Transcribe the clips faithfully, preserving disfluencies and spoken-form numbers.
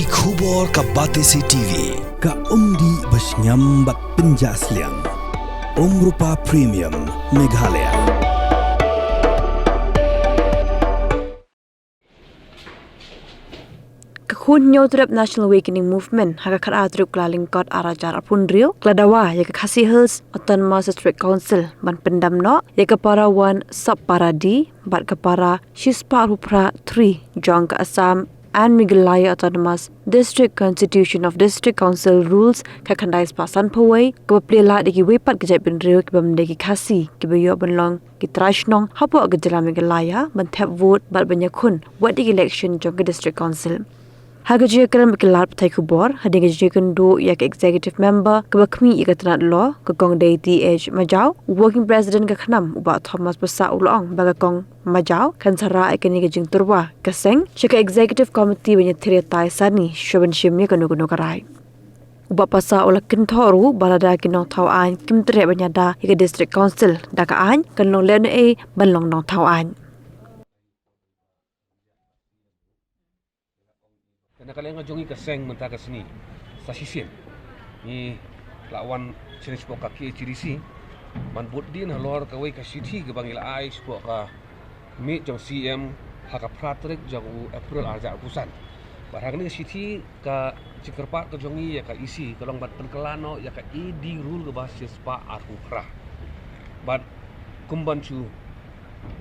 Ki khubor ka Batesi T V, ka umdih ba shngiam bad pynjah sliang. Umrupa Premium, Meghalaya. Ka Khun Hynñiewtrep National Awakening Movement ha ka khatar tarik Kyllalyngkot arhajar arphew hynriew ka la dawa ïa ka Khasi Hills Autonomous District Council ban pyndam noh ïa ka Para One Sub Para D bad ka Para shispah arphew phra three jong ka Assam and Meghalaya Autonomous District Constitution of District Council Rules ka khyndai spah sanphew wei, kaba plie lad ïa kiwei pat ki jaitbynriew ki bym dei ki Khasi kiba ïoh ban long ki trai shnong hapoh ka jylla Meghalaya ban thep vote bad ban ïakhun wat ïa ki election jong ka District Council. Ha ka jingïakren bad ki lad pathai khubor hadien ka jingïakynduh ïa ka Executive Member kaba khmih ïa ka tnat law, ka Kong Deiti H Majaw, u Working President ka KHNAM, u Bah Thomas Passah, u la ong ba ka Kong Majaw kan sa rah ïa kane ka jingtyrwa ka seng sha ka Executive Committee ban ïathir ïatai sani shuwa ban shim ïa kano kano ka rai. U Bah Passah u la kynthoh ruh ba lada ki nongthaw aiñ kim treh ban ïada ïa ka District Council da ka aiñ, kan long lehnohei ban long nongthaw aiñ. Na ka liang ka jong ngi ka seng mynta ka sngi, sa shisien ngi la wan sha shisien shapoh ka K H A D C ban bud dien halor kawei ka shithi kaba ngi la ai shapoh ka miet jong C M ha ka phra tarik jong u April arhajar arphew san. Bad ha kane ka shithi ka jingkyrpad ka jong ngi ïa ka E C ka long ban pynkylla noh ïa ka A D rule kaba shispah arphew phra. Bad kum ban shu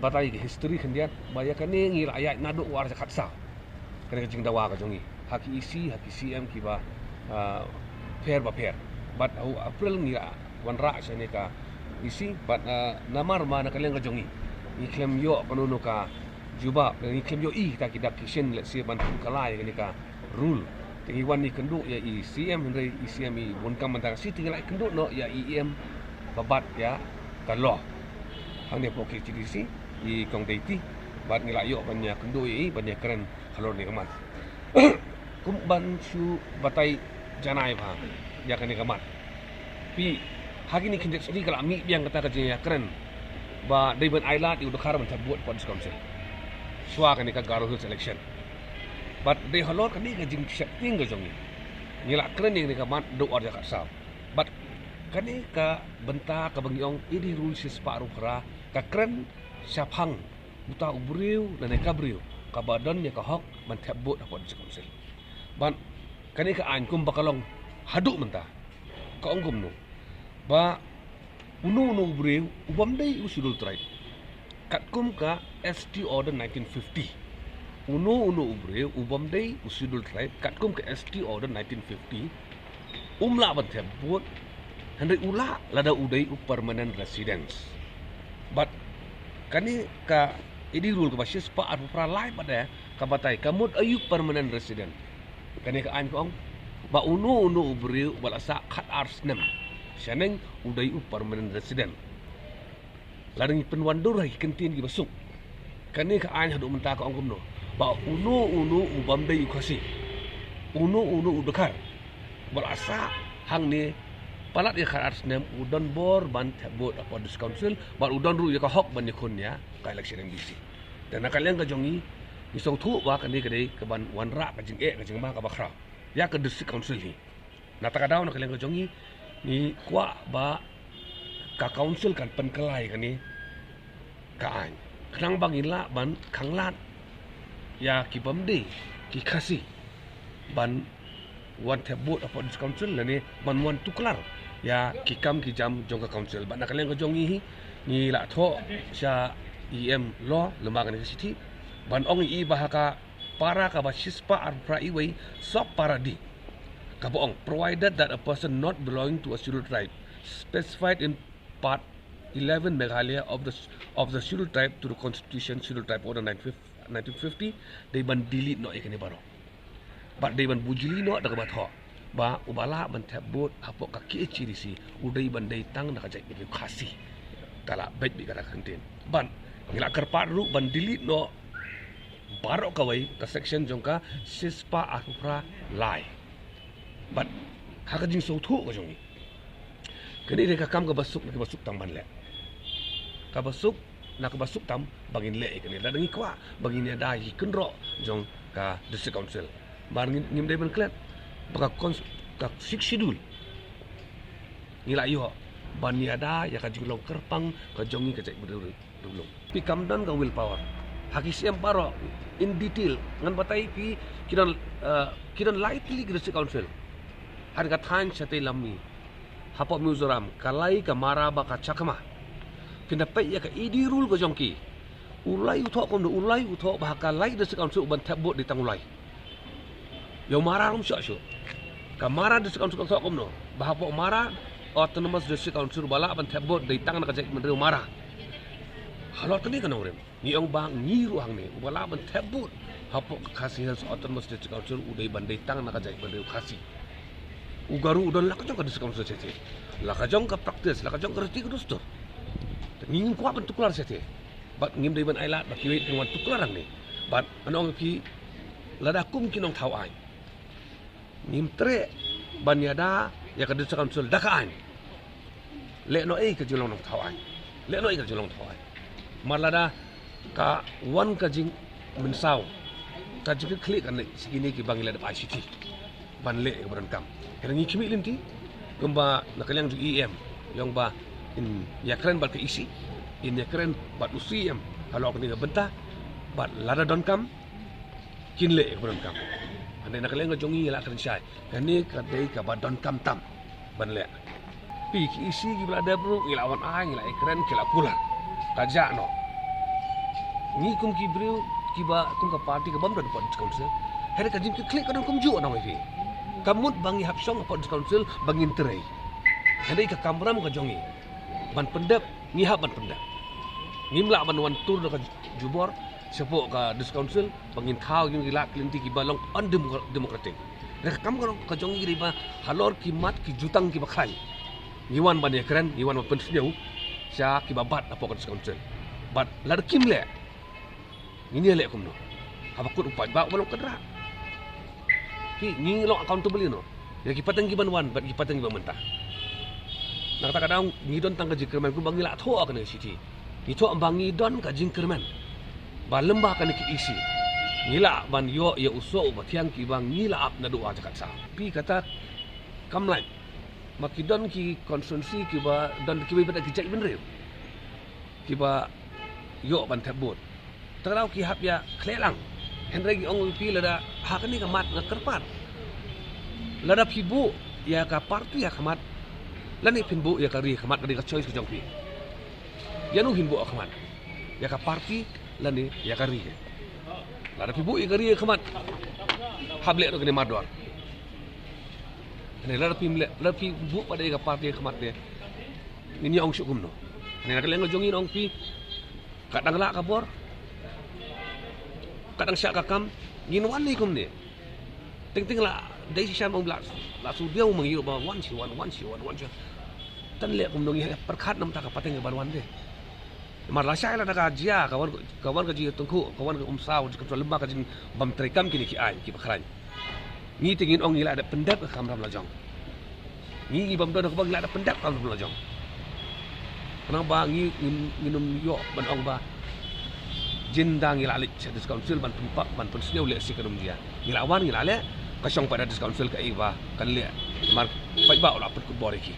batai ka history khyndiat ba ïa kane ngi la ïaid naduh u arhajar khatsaw. Kane ka jingdawa ka jong ngi ha ki E C, ha ki C M kiba, ah, pher ba pher. Bad ha u April ngi la wanrah sha kane ka E C bad, ah, namar ma na ka liang ka jong ngi ngi khlem ïoh kano kano ka jubab, ngi khlem ïohi kita ki dak ki shin lehse ban pynkylla ïa kane ka rule. Te ngi wan ïakynduh ïa i C M, hynrei i C M i bun kam mynta ka sngi, te ngi la ïakynduh noh ïa i E M ba bat ïa ka law hangne hapoh K H A D C, i Kong Deiti, bad ngi la ïoh ban ïakynduh ïa i ban ïakren halor kane ka mat. Kum ban shu batai janai bha ïa kane ka mat. Phi, ha kine ki khyndiat sngi ka la mih biang kata ka jingïakren ba dei ban ailad ïa u Dkhar ban thep vote hapoh District Council shuwa kane ka Garo Hills election. Bad dei halor kane ka jingsheptieng ka jong ngi, ngi la kren ïa kane ka mat naduh u arhajar khatsaw. Bad kane ka bynta kaba ngi ong A D rule shispah arphew phra ka kren shaphang uta u briew lane ka briew kaba don ïa ka hok ban thep vote hapoh District Council. Bad kane ka aiñ kumba ka long haduh mynta ka ong kumno ba uno uno u briew u bym dei u Scheduled Tribe katkum ka S T Order nineteen fifty. Uno uno u briew u bym dei u Scheduled Tribe katkum ka S T Order nineteen fifty, um lah ban thep vote, hynrei u lah lada u dei u permanent residence. Bad kane ka A D rule kaba shispah arphew phra lai pat de ka batai ka mut aïu permanent resident. Kane ka aiñ ka ong ba uno uno u briew uba la sah khatar snem shaneng u dei u permanent resident. Lada ngi pynwandur ha ki kyntien kiba suk, kane ka aiñ haduh mynta ka ong kumno ba uno uno u bym dei u Khasi, uno uno u Dkhar uba la sah hangne palat ïa khatar snem u don bor ban thep vote hapoh District Council bad u don ruh ïa ka hok ban ïakhun ïa ka election M D C. Te na ka liang ka jong ngi, ngi sngewthuh ba kane ka dei kaban wanrah ka jingeh ka jingma kaba khraw ïa ka District Council hi. Na kata ka daw na ka liang ka jong ngi, ngi kwah ba ka Council kan pynkylla ïa kane ka aiñ khnang ba ngin lah ban khanglad ïa ki bym dei ki Khasi ban wan thep vote hapoh District Council lane ban wan tuklar ïa ki kam ki jam jong ka Council. Bad na ka liang ka jong ngi hi, ngi la thoh sha E M Law lyngba kane ka shithi ban ong ïa i ba ha ka para kaba shispah arphew phra iwei, sub para D, kaba ong, provided that a person not belonging to a Scheduled Tribe specified in Part eleven Meghalaya of the, of the Scheduled Tribe to the Constitution, Scheduled Tribe Order nineteen fifty, dei ban delete noh ïa kine baroh. Bad dei ban bujli noh da kaba thoh ba uba lah ban thep vote hapoh ka K H A D C u dei ban dei tang na ka jaitbynriew Khasi. Ka la beit beit kata ka kyntien. Bad ngi la kyrpad ruh ban delete noh baroh kawei ka section jong ka shispah arphew phra lai. Bad ha ka jingsngewthuh ka jong ngi, kane dei ka kam kaba suk na kaba suk tam ban leh. Kaba suk na kaba suk tam ba ngin leh ïa kane. Lada ngi kwah ba ngin ïada ïa ki kynroh jong ka District Council. Mar ngim, ngim dei ban klet ba ka cons-, ka Sixth Schedule ngi la ïoh ban ïada ïa ka jinglong kyrpang ka jong ngi ka jaitbynriew Riewlum. Phi kam don ka willpower. Ha ki siem baroh in detail ngan batai phi, ki don, eh, ki don lai tylli ki district council. Ha ka thaiñ Shatei Lammi hapoh Mizoram, ka Lai, ka Mara bad ka Chakma. Phin da peit ïa ka E D rule ka jong ki. U Lai u thoh kumno? U Lai u thoh ba ha ka Lai district council u ban thep vote dei tang u Lai. Ïa u Mara ruh shuh shuh. Ka Mara district council ka thoh kumno? Ba hapoh Mara Autonomous District Council ba lah ban thep vote dei tang na ka jaitbynriew Mara. Halor kane ka nongrim, ngi ong ba ngi ruh hangne, uba lah ban thep vote hapoh ka Khasi Hills Autonomous District Council u dei ban dei tang na ka jaitbynriew Khasi. U Garo u don la ka jong ka district council shatei, la ka jong ka practice, la ka jong ka riti ka dustur. Te ngi ngim kwah ban tuklar shatei. Bad ngim dei ban ailad ba kiwei kin wan tuklar hangne. Bad ngan ong ïa phi, lada kum ki nongthaw aiñ ngim treh ban ïada ïa ka district council da ka aiñ, leh noh ei ka jinglong nongthaw aiñ? Leh noh ei ka jinglong nongthaw aiñ? Mar lada ka wan ka jingmynsaw, ka jingkitkhlieh kane sha kine kiba ngi la dep ai shithi ban leh ïa kaba donkam. Hynrei ngi khmih lynti kumba na ka liang jong i E M i ong ba in ïakren bad ka E C, in ïakren bad u C M halor kane ka bynta, bad lada donkam kin leh ïa kaba donkam. Hynrei na ka liang ka jong ngi ngi la kren shai, kane ka dei kaba donkam tam ban leh. Phi, ki E C kiba la dep ruh ngi la wan ai, ngi la ïakren, ki la kular. Ka jah noh. Ngi kum ki briew kiba kum ka party kabym don hapoh district council, hynrei ka jingkitkhlieh ka don kumjuh, ngan ong ïa phi. Ka mut ba ngi hap shong hapoh district council ba ngin trei. Hynrei ka kamram ka jong ngi ban pyndep, ngi hap ban pyndep. Ngim lah ban wan tur da ka jubor shapoh ka district council ba ngin thaw ïa ki lad ki lynti kiba long undemocratic. Hynrei ka kam ka jong ngi ka dei ba halor ki mat ki jutang kiba khlaiñ ngi wan ban ïakren, ngi wan ban pynsngew sha kiba bat hapoh ka district council. Bad lada kim leh, ngin ïaleh kumno? Haba kut u paidbah uba long kynrad. Phi, ngi long accountable ïano? Ïa ki pateng kiban wan bad ki pateng kiba mynta. Na kata ka daw ngi don tang ka jingkyrmen kumba ngi la thoh ha kane ka shithi. Ngi thoh ba ngi don ka jingkyrmen ba lem bad kane ka E C ngi lah ban ïoh ïa u soh uba thiang kiba ngi la ap naduh ha jaka sah. Phi, kata kam lait. Ma ki don ki constituency kiba don kiwei pat ki jaitbynriew kiba ïoh ban thep vote. Te ka daw ki hap ïa khleh lang. Hynrei ngi ong ïa phi, lada ha kane ka mat nga kyrpad, lada phi buh ïa ka party ha khmat lane phin buh ïa ka ri ha khmat, ka dei ka choice ka jong phi. Ïano phin buh ha khmat, ïa ka party lane ïa ka ri? Lada phi buh ïa ka ri ha khmat, hap leh noh kane mardor. Hynrei lada phi leh, lada phi buh pat ïa ka party ha khmat de, ngin ïa ong shuh kumno? Hynrei na ka liang ka jong ngi ngan ong ïa phi, ka dang lah ka bor, ka dang shah ka kam, ngin wan ne kumne? Teng teng la dei shisha ma ong la, la shu diaw ma ngi ruh ba wan shi wan, wan shi wan, wan shi wan. Te leh kumno, ngi hap pyrkhat namar ka pateng kaban wan de. Mar lashai lada ka jia, ka wan, ka wan ka jingïatyngkhuh, ka wan ka umsaw, ka wan lem bad ka jingbymtreikam kine ki aiñ kiba khlaiñ. Ngi te ngin ong ngi la dep pyndep ka kamram lajong. Ngi, ngi bym don ha kaba ngi la dep pyndep ka kamram lajong. Khnang ba ngi, ngin, ngin ym ïoh ban ong ba jin da ngi la leit sha district council ban pynpaw, ban pynsngew, lehse kan ym jia. Ngi la wan, ngi la leh, ka shong pat da district council kaei ba kan leh. Mar paidbah u la pynkut bor ïa ki.